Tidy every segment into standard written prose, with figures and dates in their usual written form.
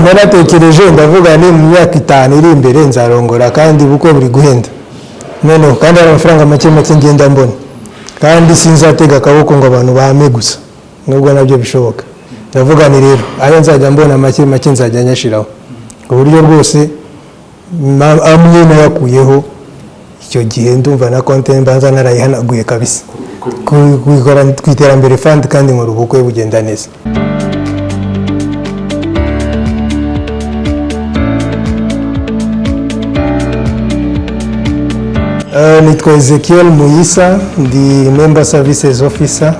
Naratekereje ndavuga ni mu myaka 5 iri imbere nzarongora, kandi ubukwe buri guhenda noneho, kandi hari amafaranga make make ngenda mbona, kandi sinzatega akaboko ngo abantu bame gusa, nubwo nabyo bishoboka. Ndavuga ni rero ayo nzajya mbona make make nzajya nyashiraho, ku buryo rwose amwe nayakuyeho icyo gihe. Ndumva na konti mbanza narayihanaguye kabisa ku Iterambere Fund, kandi nkora ubukwe bugenda neza. Nitwa Ezekiel Muyisa, ndi Member Services Officer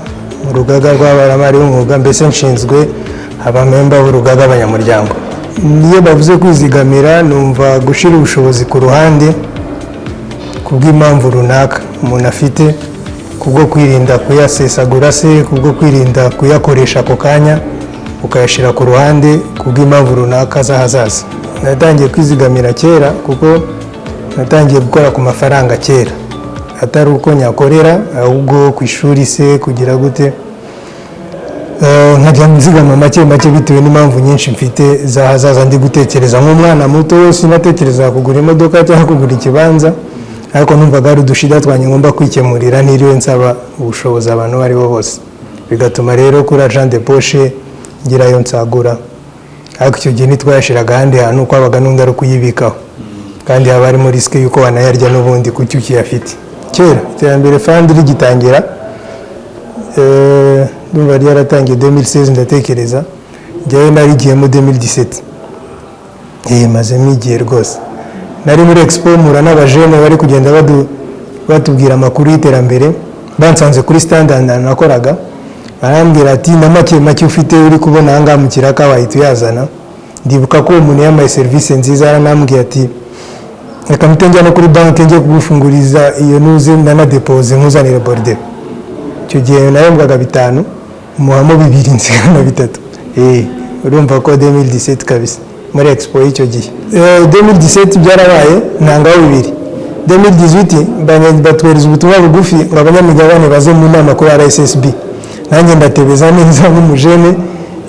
mu rugaga rw'abaramari b'umwuga, mbese nshinzwe abamemba b'urugaga, abanyamuryango. Niyo bavuze kwizigamira, numva gushyira ubushobozi ku ruhande kubw'impamvu runaka umuntu afite, kubwo kwirinda kuyasesagura se, kubwo kwirinda kuyakoresha ako kanya, ukayashyira ku ruhande kubw'impamvu runaka z'ahazaza. Natangiye kwizigamira kera, kuko natangiye gukora ku mafaranga kera, atari uko nyakorera, ahubwo ku ishuri se kugira gute. Nkajya nzigama make make bitewe n'impamvu nyinshi mfite z'ahazaza ndi gutekereza. Nk'umwana muto sinatekereza kugura imodoka cyangwa kugura ikibanza, ariko numvaga hari udushida twanjye ngomba kwikemurira ntiriwe nsaba ubushobozi abantu abo ari bo bose, bigatuma rero kuri argent de poche ngirayo nsagura. Ariko icyo gihe ntitwayashiraga ahandi hantu, kwabaga n'undi ari ukuyibikaho, kandi haba harimo risque y'uko wanayarya n'ubundi kuki ukiyafite. Kera Iterambere Fund rigitangira, ndumva ryaratangiye 2016, ndatekereza njyewe narigiyemo 2017. Mazemo igihe rwose. Nari muri expo mpura n'abajene bari kugenda batubwira amakuru y'iterambere, bansanze kuri stand nakoraga, barambwira ati na make make ufite uri kubona aha ngaha mu kiraka wahita uyazana. Ndibuka ko uwo muntu yamaye serivisi nziza, yaranambwiye ati reka mpite njya no kuri banki njye kugufunguriza iyo nuze nanadepoze nkuzanire bordereau. Icyo gihe nahembwaga 5, muhamo 2 nsigana 3. Urumva ko 2017 kabisa muri expo y'icyo gihe. 2017 byarabaye, ntangaho 2. 2018 batwohereza ubutumwa bugufi ngo abanyamigabane baze mu nama kuri RSSB. Nanjye ndatebeza neza nk'umujene,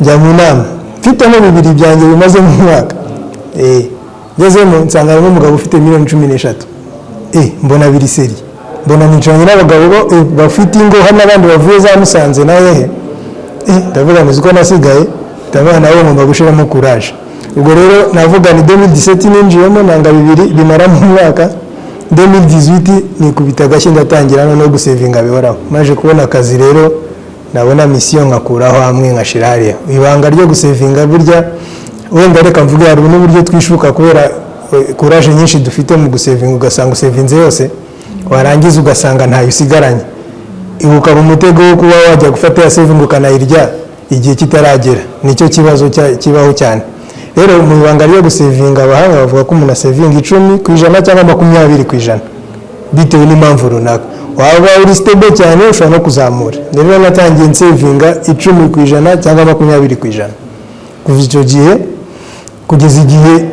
njya mu nama mfitemo 2 byanjye bimaze nk'umwaka. Ngezemo nsanga harimo umugabo ufite miliyoni 13. Mbona biri seri, mbona nicaranye n'abagabo bafite ingo, hari n'abandi bavuye za Musanze na hehe. Ndavuga nti uko nasigaye, ndavuga nawe ngomba gushiramo courage. Ubwo rero navuga ni 2017 ninjiyemo, nanga 2 bimara mu mwaka. 2018 nikubita agashyi ndatangira noneho gusevinga bihoraho. Maje kubona akazi rero, nabona mission nkakuraho hamwe nkashira hariya. Ibanga ryo gusevinga burya, wenda reka mvuge, hari n'uburyo twishuka kubera courage nyinshi dufite mu gusevinga, ugasanga usevinze yose, warangiza ugasanga ntayo usigaranye. Ukaba umutego wo kuba wajya gufata ya saving ukanayirya igihe kitaragera. Nicyo kibazo kibaho cyane. Rero mu ibanga ryo gusevinga, abahanga bavuga ko umuntu asevinga 10% cyangwa 20% bitewe n'impamvu runaka. Waba uri stable cyane ushobora no kuzamura. Rero natangiye nsevinga 10% cyangwa 20%. Kuva icyo gihe kugeza igihe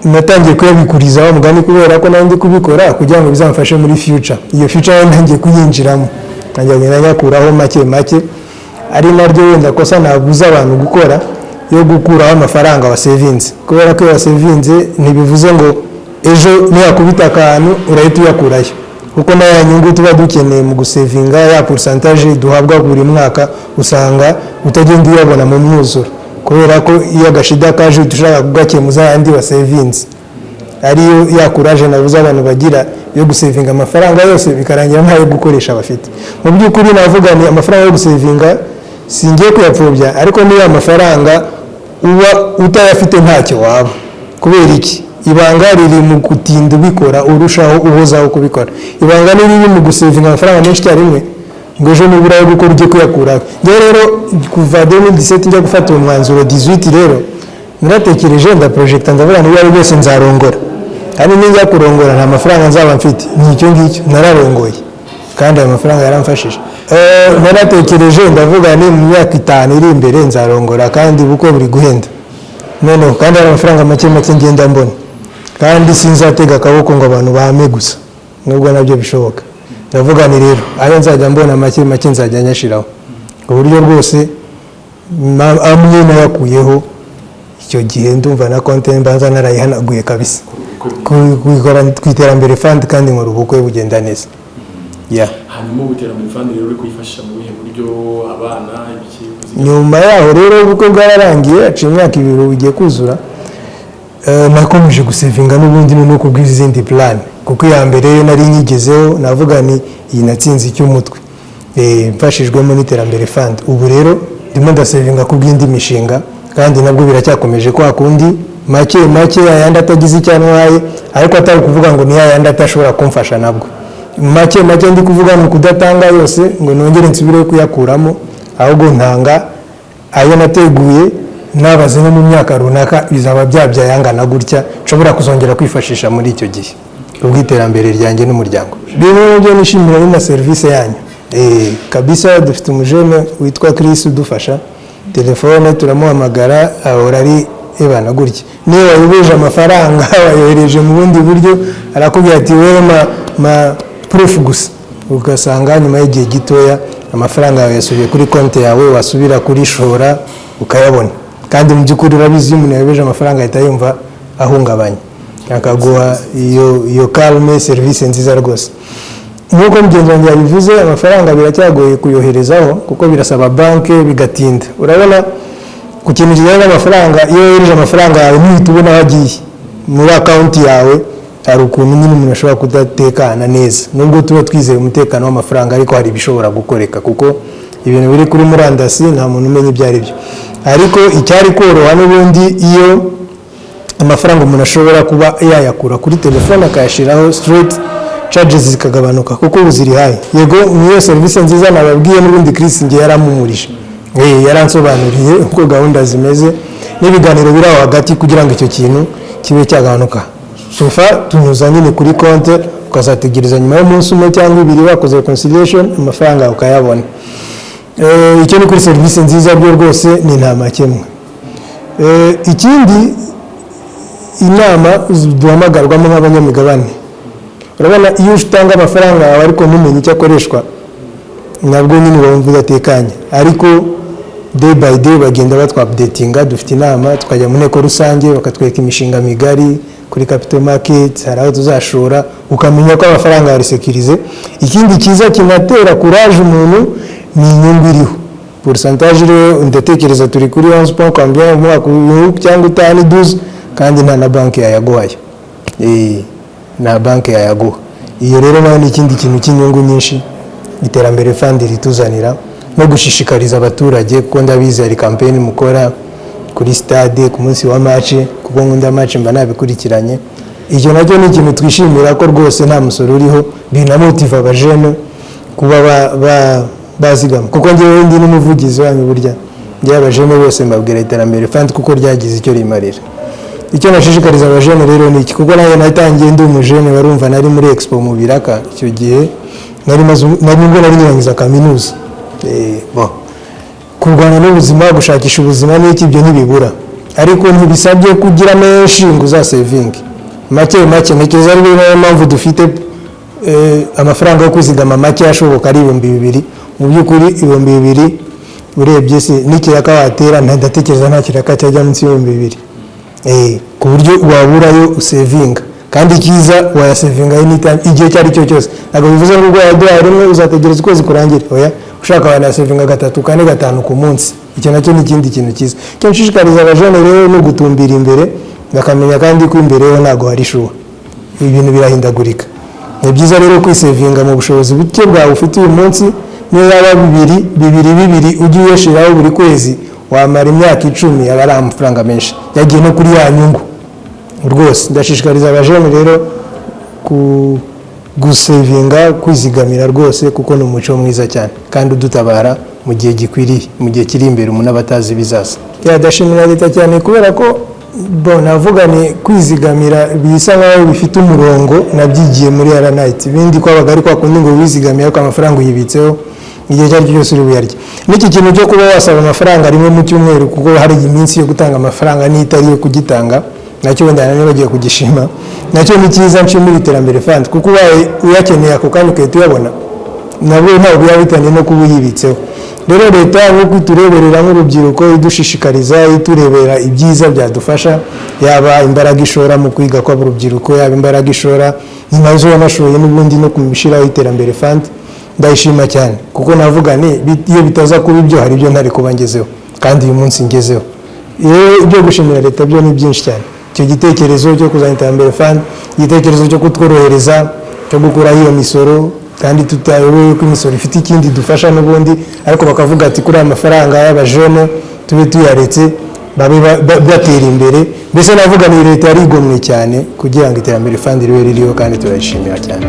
natangiye kuyabikurizaho umugani, kubera ko nari ndi kubikora kugira ngo bizamfashe muri future. Iyo future nayo ntangiye kuyinjiramo, ntangiye kugenda nyakuraho make make, ari naryo wenda kosa nabuza abantu gukora, yo gukuraho amafaranga wasevinze, kubera ko iyo wasevinze ntibivuze ngo ejo niyakubita akantu urahita uyakurayo, kuko na ya nyungu tuba dukeneye mu gusevinga, ya pourcentage duhabwa buri mwaka, usanga utagenda uyabona mu mwuzuro, kubera ko iyo agashida kaje uhita ushaka kugakemuza ayandi wasevinze, ariyo ya courage nabuze abantu bagira yo gusevinga amafaranga yose, bikarangira ntayo gukoresha bafite. Mu by'ukuri navuga ni amafaranga yo gusevinga singiye kuyapfobya, ariko niyo amafaranga uba utayafite ntacyo waba. Kubera iki? Ibanga riri mu gutinda ubikora, urushaho uhozaho kubikora. Ibanga ni riri mu gusevinga amafaranga menshi icyarimwe ngo ejo nubura ayo gukora ujye kuyakuraho. Njyewe rero kuva 2017 njya gufata uwo mwanzuro, 18 rero naratekereje, ndaprojecta, ndavuga niba ari byose nzarongora, kandi nijya kurongora nta mafaranga nzaba mfite. Ni icyo ngicyo, nararongoye kandi ayo mafaranga yaramfashije. Naratekereje ndavuga ni mu myaka 5 iri imbere nzarongora, kandi ubukwe buri guhenda noneho, kandi hari amafaranga make make ngenda mbona, kandi sinzatega akaboko ngo abantu bame gusa, nubwo nabyo bishoboka. Ndavuga ni rero ayo nzajya mbona make make nzajya nyashiraho, ku buryo rwose amwe nayakuyeho. Icyo gihe ndumva na konti mbanza narayihanaguye kabisa ku Iterambere Fund, kandi nkora ubukwe bugenda neza. Yeah. Hanyuma ubu Iterambere Fund rero uri kuyifashisha mu bihe buryo? Abana, ibiki, kuzigama? Nyuma yaho rero, ubukwe bwararangiye, haciye imyaka 2 bugiye kuzura. Nakomeje gusevinga n'ubundi no kubw'izindi plan, kuko iya mbere yo nari nyigezeho, navuga ni iyi natsinze icy'umutwe, mfashijwemo n'Iterambere Fund. Ubu rero ndimo ndasevinga kubw'indi mishinga, kandi nabwo biracyakomeje kwa kundi, make make, ayandi atagize icyo antwaye, ariko atari ukuvuga ngo ni yayandi atashobora kumfasha. Nabwo make make ndi kuvuga ni ukudatanga yose ngo nongere nsubire kuyakuramo, ahubwo ntanga ayo nateguye, nabaze no mu myaka runaka bizaba byabyaye angana gutya, nshobora kuzongera kwifashisha muri icyo gihe ubw'iterambere ryanjye n'umuryango. Bimwe mu byo nishimira ni na serivisi yanyu. Kabisa dufite umujene witwa Chris udufasha, telefone turamuhamagara ahora ari ebana gutya. Niyo wayobeje amafaranga, wayohereje mu bundi buryo, arakubwira ati: "Wowe ma proof gusa." Ugasanga nyuma y'igihe gitoya amafaranga yawe yasubiye kuri konti yawe, wasubira kuri shora ukayabona. Kandi mu by'ukuri urabizi, iyo umuntu yayobeje amafaranga ahita yumva ahungabanye, akaguha iyo calme, serivisi nziza rwose. Nk'uko mugenzi wanjye yabivuze, amafaranga biracyagoye kuyoherezaho kuko birasaba banki, bigatinda. Urabona, ku kintu kijyanye n'amafaranga, iyo wohereje amafaranga yawe ntuhita ubona aho agiye muri account yawe. Hari ukuntu nyine umuntu ashobora kudatekana neza, nubwo tuba twizeye umutekano w'amafaranga, ariko hari ibishobora gukoreka kuko ibintu biri kuri murandasi nta muntu umenya ibyo ari byo. Ariko icyari koroha n'ubundi, iyo amafaranga umuntu ashobora kuba yayakura kuri telefone akayashyiraho straight, charges zikagabanuka, kuko ubu ziri high. Yego, niyo serivisi nziza nababwiye. N'ubundi Chris ngiye yaramumurije, yaransobanuriye uko gahunda zimeze n'ibiganiro biri aho hagati kugira ngo icyo kintu kibe cyagabanuka. So far tunyuza nyine kuri konti, ukazategereza nyuma y'umunsi umwe cyangwa 2 bakoze reconciliation, amafaranga ukayabona. Icyo ni kuri serivisi nziza, byo rwose ni nta makemwa. Ikindi, inama duhamagarwamo nk'abanyamigabane. Urabona, iyo utanga amafaranga yawe ariko ntumenye icyo akoreshwa, nabwo nyine uba wumva udatekanye. Ariko day by day bagenda batwa-updatinga, dufite inama, tukajya mu nteko rusange, bakatwereka imishinga migari kuri capital market, hari aho tuzashora, ukamenya ko amafaranga yari sécurisé. Ikindi cyiza kinatera courage umuntu ni inyungu iriho, pourcentage rero. Ndatekereza turi kuri 11 point combien umwaka uyu cyangwa utanu, 12, kandi nta na banki yayaguhaye. Nta banki yayaguha. Iyo rero nayo ni ikindi kintu cy'inyungu nyinshi Iterambere Fund rituzanira, no gushishikariza abaturage, kuko ndabizi hari campaign mukora kuri stade ku munsi wa match, kuko nkunda match mba nabikurikiranye. Icyo nacyo ni ikintu twishimira, ko rwose nta musoro uriho, binamotiva abajene kuba bazigama, kuko ngewe ndi n'umuvugizi wanyu. Burya njyewe abajene bose mbabwira Iterambere Fund kuko ryagize icyo rimarira. Icyo nashishikariza abajene rero ni iki, kuko nanjye natangiye ndi umujene. Barumva, nari muri expo mu biraka icyo gihe, nari maze nari nibwo nari nyirangiza kaminuza. Bon, kurwana n'ubuzima, gushakisha ubuzima n'iki, ibyo ntibibura, ariko ntibisabye kugira menshi ngo uzasevinge. Make make, ntekereza ari nayo mpamvu dufite amafaranga yo kwizigama make ashoboka ari 2000. Mu by'ukuri 2000 urebye se n'ikiraka watera, ndatekereza nta kiraka cyajya munsi y'ibihumbi 2, ku buryo waburayo usevinga. Kandi icyiza, wayasevinga anytime, igihe icyo ari cyo cyose. Ntabwo bivuze ngo ubwo wayaduhaye rimwe uzategereza ukwezi kurangire. Oya, ushaka wanasevinga gatatu, kane, gatanu ku munsi. Icyo nacyo ni ikindi kintu cyiza. Icyo nshishikariza abajene rero ni ugutumbira imbere, bakamenya kandi ko imbere ho ntabwo hari sure, ibintu birahindagurika. Ni byiza rero kwisevinga mu bushobozi buke bwawe ufite uyu munsi. Niyo yaba bibiri bibiri bibiri ujye uyashiraho buri kwezi, wamara imyaka 10 aba ari amafaranga menshi yagiye no kuri ya nyungu. Rwose ndashishikariza abajene rero ku gusevinga, kwizigamira rwose, kuko ni umuco mwiza cyane kandi udutabara mu gihe gikwiriye, mu gihe kiri imbere umuntu aba atazi ibizaza. Ndashimira leta cyane kubera ko, bo navuga ni kwizigamira bisa nkaho bifite umurongo, nabyigiye muri RNIT. Ibindi kwabaga ari kwa kundi ngo wizigamire, ariko amafaranga uyibitseho, igihe icyo ari cyo cyose uri buyarye. N'iki kintu cyo kuba wasaba amafaranga rimwe mu cyumweru, kuko hari iminsi yo gutanga amafaranga n'itari iyo kugitanga, nacyo wenda nari bagiye kugishima, nacyo ni cyiza. Nshimira Iterambere Fund, kuko ubaye uyakeneye ako kanya ugahita uyabona. Nabwo ntabwo biba bitaniye no kuba uyibitseho. Rero leta, nk'uko itureberera nk'urubyiruko, idushishikariza, iturebera ibyiza byadufasha, yaba imbaraga ishora mu kwiga kw'urubyiruko, yaba imbaraga ishora, ni nazo yanashoye n'ubundi no gushyiraho Iterambere Fund. Ndayishima cyane, kuko navuga ni iyo bitaza kuba ibyo, hari ibyo ntari kuba ngezeho kandi uyu munsi ngezeho. Rero ibyo gushimira leta byo ni byinshi cyane: icyo gitekerezo cyo kuzana Iterambere Fund, igitekerezo cyo kutworohereza, cyo gukuraho iyo misoro, kandi tutayobewe ko imisoro ifite ikindi idufasha n'ubundi, ariko bakavuga ati kuri aya mafaranga y'abajene tube tuyaretse, babe batera imbere. Mbese navuga ni leta yarigomwe cyane kugira ngo Iterambere Fund ribe ririho, kandi turayishimira cyane.